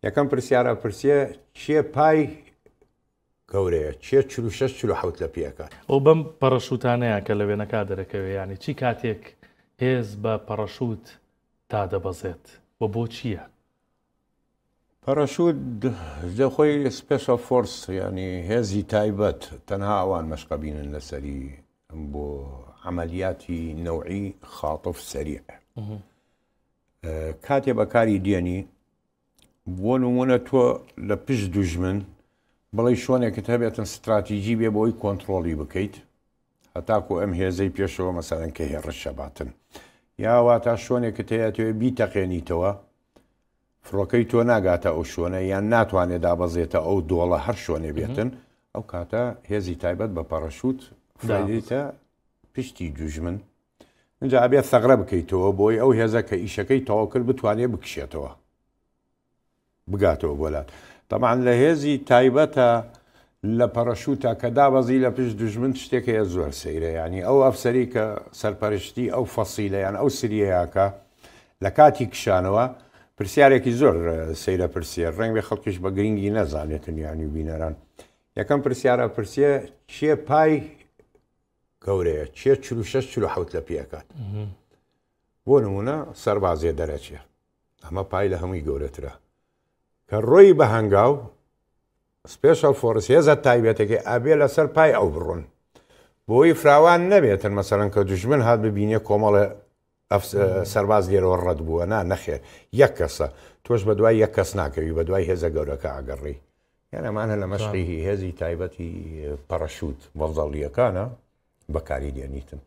یەکەم پرسیارە پرسیە کێ پای گەورەیە کێ 46 47 لە پێکات. ئەو بەم پەڕەشوتانەیە کە لە وێنەکە دەرەکەوێ یانی چی کاتێک هێز بە پەڕەشوت دادەبەزێت و بۆ چییە؟ پەڕەشوت لە خۆی special force یانی هێزی تایبەت تەنها ئەوان مەشقە بینن لەسەری بۆ عەمەلیاتی نەوعی خاطف سەریع کاتێ بەکاری دێنی بۆ نمونە تۆ لە پشت دوژمن بڵێ شۆنێکت هەبێتن ستراتیجی بێ بۆی کۆنتترۆلی بکەیت هەتاکو ئەم هێزەی پێشەوە مەسەرەن کە هێڕشە باتن یا واتا شۆنێکت هەیە توێ بیتەقێنیتەوە فڕۆکەی تۆ ناگاتە ئەو شوێنە یان ناتوانێت دابەزێتە ئەو دۆڵە هەر شوێنێ بێتن ئەو کاتە هێزی تایبەت بە پەڕەشوت فڕێدەیتە پشتی دوژمن اینجا ئەبێت سەغرە بکەیتەوە بۆی ئەو هێزە کە ئیشەکەی تەواو کرد بتوانێت بکشێتەوە بگاتەوە بۆ لات تەمان لە هێزی تایبەتە لە پەڕەشوتا کە دابەزی لە پشت دوژمن شتێک هەیە زۆر سەیرە یانی ئەو ئەفسەری کە سەرپەرشتی ئەو فەسیلە یان ئەو سریەیەکە لە کاتی کشانەوە پرسیارێکی زۆر سەیرە پرسیە ڕەنگ بێ خەڵکیش بە گرنگی نەزانێتن یانی بینەران یەکەم پرسیارە پرسیە کێ پای گەورەیە کێ 46 47 لە پێکات بۆ نمونە سەربازێ دەرەچێ ئەمە پای لە هەمووی گەورەترە کە ڕۆی بە هەنگاو special force هێزە تایبەتەکەی ئەبێ لەسەر پای ئەو بڕۆن بۆی فراوان نەبێتن مەسەرەن کە دوژمن هات ببینێ کۆمەڵە سەرباز لێرەوە ڕەت بووە نا نەخێر یەک کەسە تۆش بە دوای یەک کەس ناکەوی بە دوای هێزە گەورەکە ئاگەڕی یان ئەمانە لە مەشقی هێزی تایبەتی پەڕەشوت مەزەڵیەکانە بەکاری دێنیتن.